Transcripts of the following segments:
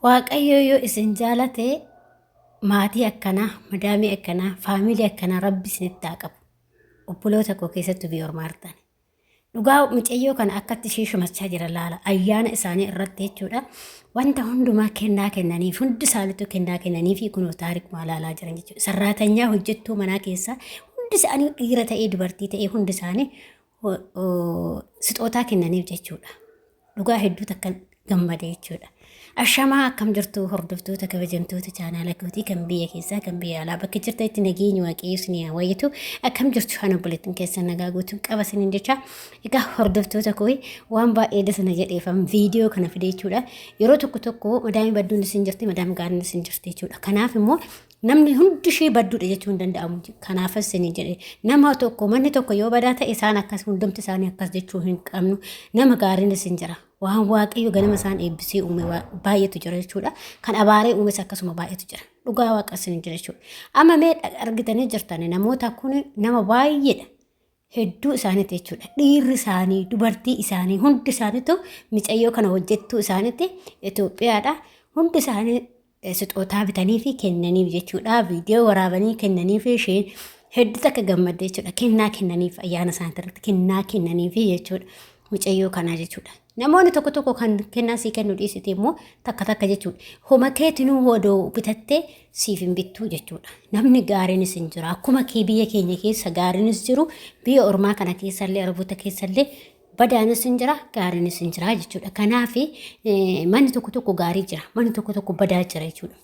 Waaqayyo yoo isin jaalate maatii akkanaa, madaamii akkanaa, faamilii akkanaa rabbi isinitti haa qabu. Obboloota koo keessattuu biyya ormaa jirtan. Dhugaa mucayyoo kana akkatti ishee shimachaa jira laala. Ayyaana isaanii irratti jechuudha. Wanta hundumaa kennaa kennaniif hundi isaaniitu kennaa kennaniif kunoo taarikumaa laalaa jiran jechuudha. Sarraatanyaa hojjettuu manaa keessaa hundi isaanii dhiira ta'ee dubartii ta'ee hundi isaanii sixootaa kennaniif jechuudha. Dhugaa hedduu takka gammade jechuudha. Ashamaa akkam jirtu hordoftoota kabajamtoota chaanaala kootii kan biyya keessaa kan biyya alaa bakka jirtanitti nageenyi waaqayyo isin haa wayitu akkam jirtu kan obboleettiin keessan nagaa guutuun qaba isiniin jecha egaa hordoftoota koo waan baay'ee dasana jedheefam viidiyoo kana fide jechuudha. Yeroo tokko tokko madaamii badduun isin jirti madaamii gaariin isin jirti jechuudha. Kanaaf immoo Namni hundi ishee badduudha jechuu hin danda'amu. Kanaafas isin jedhe nama tokko manni tokko yoo badaa ta'e isaan akkas hundumti isaanii akkas jechuu hin qabnu. Nama gaariin isin jira. Waan Waaqayyo ganama isaan eebbisee uume baay'eetu jira jechuudha. Kan abaaree uumes akkasuma baay'eetu jira. Dhugaa waaqa isin jira jechuudha. Amma mee argitanii jirtan namoota kun nama baay'eedha. Hedduu isaaniiti jechuudha. Dhiirri isaanii, dubartii isaanii, hundi isaaniitu micayyoo kana hojjettuu isaaniitti Itoophiyaadha. Hundi isaanii sixootaa bitanii fi kennaniif jechuudha. Viidiyoo waraabanii kennaniif isheen hedduu takka gammadde jechuudha. Kennaa kennaniif ayyaana isaanii irratti kennaa kennaniif jechuudha. Mucayyoo kanaa jechuudha. Namoonni tokko tokko kan kennaa sii kennu dhiisite immoo takka takka jechuudha. Homa keetinuu odoo bitattee siif hin bittuu jechuudha. Namni gaariinis hin jiru. Akkuma kee biyya keenya keessa gaariinis jiru biyya ormaa kana keessallee Araboota keessallee badaanis hin jira gaariinis hin jira jechuudha. Kanaaf manni tokko tokko gaarii jira manni tokko tokko badaa jira jechuudha.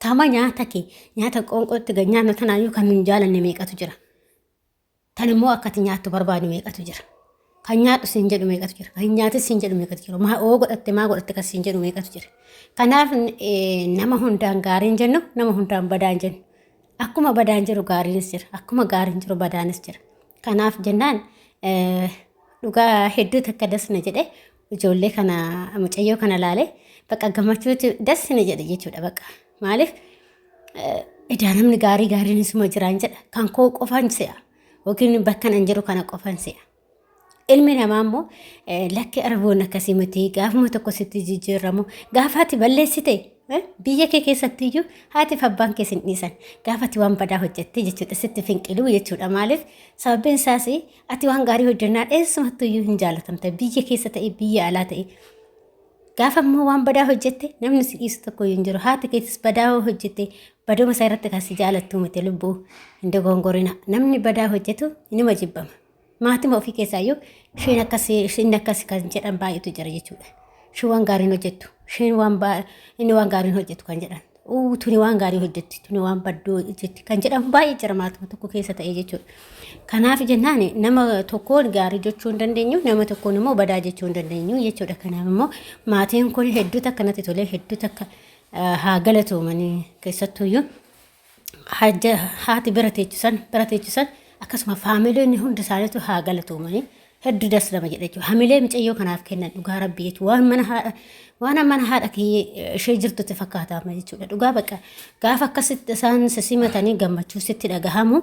Tama nyaata kee nyaata qoonqootti gad nyaannu tanaayyuu kan hin jaalanne meeqatu jira. Tan immoo akka ati nyaattu barbaadu meeqatu jira. Kan nyaadhu siin jedhu meeqatu jira. Kan nyaatis siin jedhu meeqatu jira. Maa oo godhatte maa godhatte kan siin jedhu meeqatu jira. Kanaaf nama hundaan gaariin jennu nama hundaan badaan jennu. Akkuma badaan jiru gaariinis jira. Akkuma gaariin jiru badaanis jira. Kanaaf jennaan dhugaa hedduu takka dasna jedhe ijoollee kana mucayyoo kana laale bakka gammachuuti dasna jedhe jechuudha bakka. Maaliif edaa namni gaarii gaariin isuma jiraan jedha kan koo qofaan se'a yookiin bakka nan jiru kana qofaan se'a. Ilmi namaa immoo lakki arboon akkasii miti gaafuma tokko sitti jijjiiramu gaafa ati balleessite biyya kee keessatti iyyuu haati fi abbaan kee sin dhiisan gaafa ati waan badaa hojjette jechuudha sitti finqiluu jechuudha maaliif sababiin isaas ati waan gaarii hojjennaan eessumattuu iyyuu hin jaalatamta biyya keessa ta'e biyya alaa ta'e gaafa immoo waan badaa hojjette namni si dhiisu tokko iyyuu hin jiru haati keetis badaa hoo hojjette baduma isaa irratti kan si jaalattu miti lubbuu hin dogongorina namni badaa hojjetu inuma jibbama. Maatima ofii keessaayyuu isheen akkas isheen akkas kan jedhan baay'eetu jira jechuudha. Isheen waan gaariin hojjettu, isheen waan inni waan gaariin hojjetu kan jedhan. Uu tuni waan gaarii hojjetti, tuni waan badduu hojjetti kan jedhan baay'ee jira maatima tokko keessa ta'ee jechuudha. Kanaaf jennaan nama tokkoon gaarii jechuu hin dandeenyu, nama tokkoon immoo badaa jechuu hin dandeenyu jechuudha. Kanaaf immoo maatiin kun hedduu takka natti tolee hedduu takka haa galatoomanii keessattuyyuu. Haati bira teechisan bira teechisan akkasuma faamiliin hundi isaaniitu haa galatoomanii hedduu das nama jedha jechuudha. Hamilee micayyoo kanaaf kennan dhugaa rabbii jechuudha. Waan mana haadha waan mana haadha kee ishee jirtutti fakkaatama jechuudha. Dhugaa bakka gaafa akkasitti isaan simatanii gammachuu sitti dhagahamu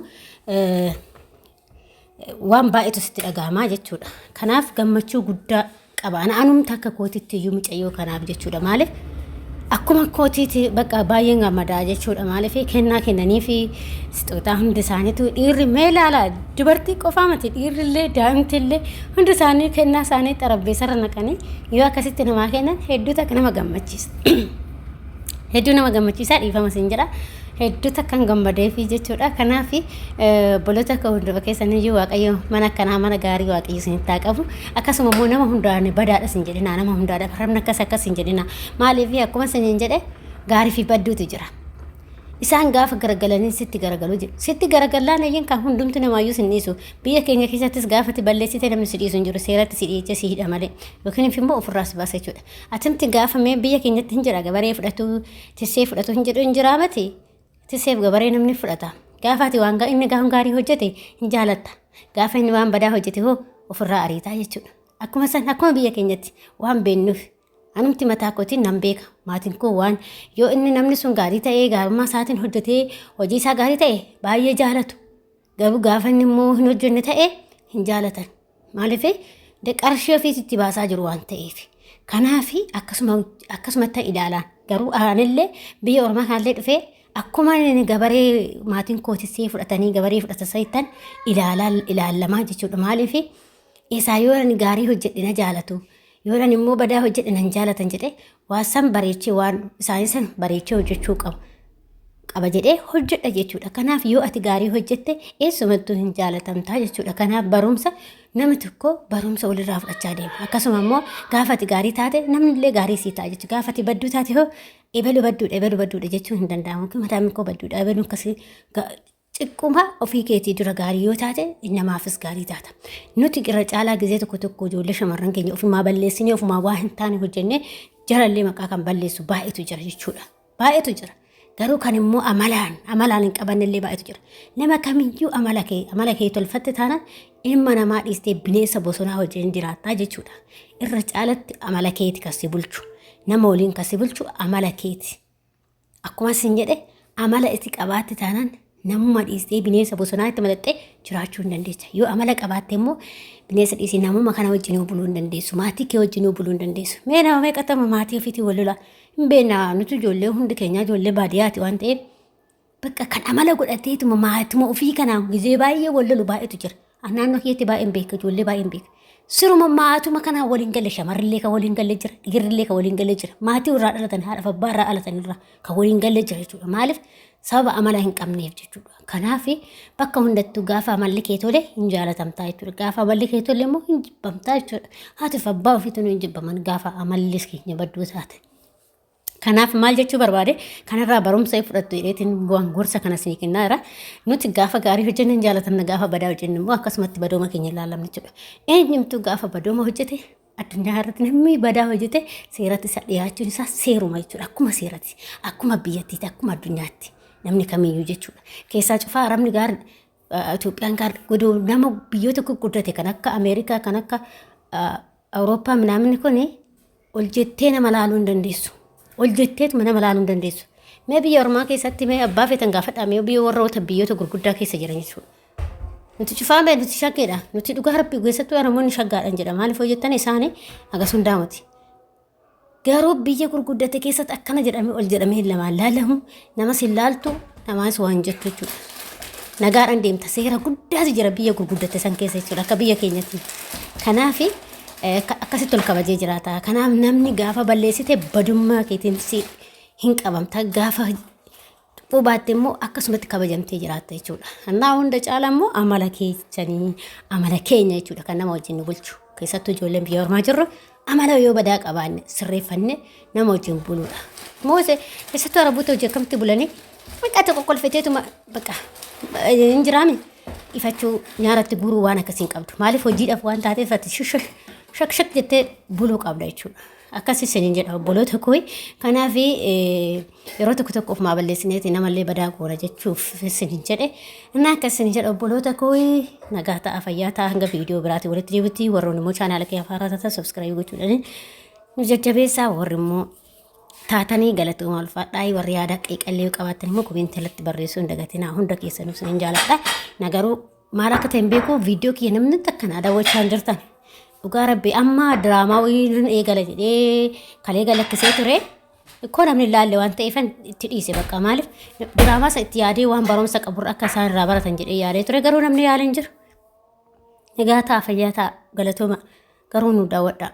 waan baay'eetu sitti dhaga'amaa jechuudha. Kanaaf gammachuu guddaa qaba. Ana anumti akka kootitti iyyuu mucayyoo kanaaf jechuudha. Maaliif akkuma kootiiti bakka baay'een gammadaa jechuudha. Maaliif kennaa kennanii fi sixootaa hundi isaaniitu dhiirri mee ilaala dubartii qofaa miti dhiirri illee daa'imti illee hundi isaanii kennaa isaanii xarabbeessarra naqanii yoo akkasitti namaa kennan hedduu takka nama gammachiisa. Hedduu nama gammachiisaa dhiifama siin jedha. Hedduu takkan gammadeefi jechuudha. Kanaaf obboloota akka hunduma keessaniyyuu Waaqayyo mana akkanaa mana gaarii Waaqayyo isinitti haa qabu. Akkasuma immoo nama hundaan badaadha sin jedhina nama hundaadha farabni akkas akkas hin jedhina. Maaliif akkuma isiniin jedhe gaarii fi badduutu jira. Isaan gaafa garagalanii sitti garagaluu jedhu. Sitti garagallaan eeyyan kan hundumti namaayyuu sin dhiisu. Biyya keenya keessattis gaafa ati balleessite namni si dhiisu hin jiru. Seeratti si dhiyeessee si hidha malee. Yookiin immoo ofirraa si baasa jechuudha. Atimti gaafa mee biyya keenyatti hin jira gabaree fudhatu tissee fudhatu hin jedhu hin jiraa mati. Tisseef gabaree namni fudhata. Gaafa ati waan inni waan gaarii hojjete hin jaalatta. Gaafa inni waan badaa hojjete hoo ofirraa ariitaa jechuudha. Akkuma san akkuma biyya keenyatti waan beennuuf anumti mataa kootiin nan beeka. Maatiin koo waan yoo inni namni sun gaarii ta'ee gaarummaa isaatiin hojjetee hojii isaa gaarii ta'e baay'ee jaalatu. Garuu gaafa inni immoo hin hojjenne ta'e hin jaalatan. Maaliif qarshii ofiis itti baasaa jiru waan ta'eef. Kanaaf akkasumatti ilaalaan garuu anillee biyya ormaa kanallee dhufee akkuma inni gabaree maatiin kootisee fudhatanii gabaree fudhatan sanittan ilaalamaa jechuudha. Maaliif isaa yoo ani gaarii hojjedhe na jaalatu, yoo ani immoo badaa hojjedhe nan jaalatan jedhee waan san bareechee, waan isaanii san bareechee hojjechuu qaba jedhee hojjedha jechuudha. Kanaaf yoo ati gaarii hojjette eessumattuu hin jaalatamtaa jechuudha. Kanaaf barumsa namni tokko barumsa walirraa fudhachaa deema. Akkasuma immoo gaafa ati gaarii taate namni illee gaarii sii ta'a jechuudha. Gaafa ati badduu taate hoo ebalu badduudha, ebalu badduudha jechuun hin danda'amu. Mataan koo badduudha, ebalu akkasii xiqquma ofii keetii dura gaarii yoo taate namaafis gaarii taata. Nuti irra caalaa gizee tokko tokko ijoollee shamarran keenya ofumaa balleessinee, ofumaa waa hin taane hojjennee jarallee maqaa kan balleessu baay'eetu jira jechuudha. Baay'eetu jira. Garuu kan immoo amalaan hin qabannellee baay'eetu jira. Nama kamiyyuu amala kee tolfatte taanaan ilma namaa dhiistee bineensa bosonaa wajjin jiraattaa jechuudha. Irra caalatti amala keeti kan si bulchu. Nama waliin kan si bulchu amala keeti. Akkuma isin jedhe, amala itti qabaatte taanaan namuma dhiistee bineensa bosonaa itti madaxxee jiraachuu hin dandeessa. Yoo amala qabaatte immoo bineensa dhiisee namuma kana wajjin buluu hin dandeessu. Maatii kee wajjin buluu hin dandeessu. Mee nama meeqatama maatii ofiitiin wal lola hin beekna. Nuti ijoollee hundi keenya ijoollee baadiyyaati waan ta'eef, bakka kan amala godhateetuma maatuma ofii kanaan gizee baay'ee wal lolu baay'eetu jira. Naannoo kiyyatti baay'een beeka, ijoollee baay'een beeka. Siruma maatuma kanaan waliin galle, shamarrillee kan waliin galle jira, dhiirrillee kan waliin galle jira. Maatii irraa dhalatan, haadha fi abbaa irraa dhalatan irraa kan waliin galle jira jechuudha. Maaliif? Sababa amala hin qabneef jechuudha. Kanaaf bakka hundattuu gaafa amalli kee tole hin jaalatamtaa jechuudha. Gaafa amalli kee tole immoo hin jibbamtaa jechuudha. Haati fi abbaa ofiitu hin jibbaman gaafa amalli keenya badduu taate. Kanaaf maal jechuu barbaade, kanarraa barumsa fudhattu jedheetiin waan gorsa kana isinii kennaa jira. Nuti gaafa gaarii hojjenne hin jaalatamna, gaafa badaa hojjenne immoo akkasumatti badooma keenya ilaalamna jechuudha. Eenyumtuu gaafa badooma hojjete, addunyaa irratti namni badaa hojjete seeratti isa dhiyaachuun isaa seeruma jechuudha. Akkuma seeratti, akkuma biyyattiitti, akkuma addunyaatti namni kamiyyuu jechuudha. Keessaa cufaa arabni gaarii, Itoophiyaan gaarii godoo nama biyyoota gurguddate kan akka Ameerikaa, kan akka Awurooppaa minaamni kuni ol jettee nama laaluu hin dandeessu. Ol jetteetuma nama laaluu hin dandeessu. Mee biyya ormaa keessatti mee abbaa feetan gaafadhaa, mee biyya warroota biyyoota gurguddaa keessa jiran jechuudha. Nuti cufaa mee nuti shaggeedha. Nuti dhugaa rabbii keessattuu Oromoonni shaggaadhaan jedha. Maaliif hojjettan isaanii hagas hundaa miti. Garuu biyya gurguddate keessatti akkana jedhamee ol jedhamee lamaan laalamu, namas hin laaltu, namaas waan jettu jechuudha. Nagaadhaan deemta, seera guddaatu jira biyya gurguddate san keessa jechuudha, akka biyya keenyatti. Kanaaf akkasitti ol kabajee jiraata. Kanaaf namni gaafa balleessite badummaa keetiin si hin qabamta, gaafa cubbuu baatte immoo akkasumatti kabajamtee jiraatta jechuudha. Annaa hunda caala immoo amala keessanii, amala keenya jechuudha kan nama wajjin nu bulchu. Keessattuu ijoolleen biyya ormaa jirru amala yoo badaa qabaanne sirreeffanne nama wajjin buluudha. Moose keessattuu araboota hojii akkamitti bulanii bakka tokko kolfiteetuma bakka hin jiraame ifachuu nyaaratti guuruu waan akkasii hin qabdu. Maaliif? Hojiidhaaf waan taateef ati shak shak jettee buluu qabda jechuudha. Akkas isiniin jedha, obboloota koo. Kanaaf yeroo tokko tokko ofumaa balleessineeti namallee badaa goona jechuuf isiniin jedhe. Innaa akkas isiniin jedha, obboloota koo, nagaa ta'a, fayyaa ta'a, hanga viidiyoo biraatiin walitti deebitti. Warroonni immoo chaanaala kee haaraa taatan subscribe gochuudhaan nu jajjabeessaa, warri immoo taatanii galatooma, ulfaadhaa. Warri yaada qeeqallee yoo qabaattan immoo komentii irratti barreessuu hin dagatinaa. Hunda keessanuu isiniin jaaladha. Na garuu maal akka ta'e hin beeku, viidiyoo kiyya namni takka daawwachaa hin jirtan. Dhugaa rabbi, amma diraamaa wayiin eegala jedhee kalee galakkisee ture. Ikkoo namni ilaalle waan ta'eef itti dhiise bakka. Maaliif? Diraamaa isa itti yaadee waan barumsa qaburra akka isaan irraa baratan jedhee yaadee ture, garuu namni yaala hin jiru. Nagaa ta'a, fayyaa ta'a, galatooma, garuu nu daawwadha.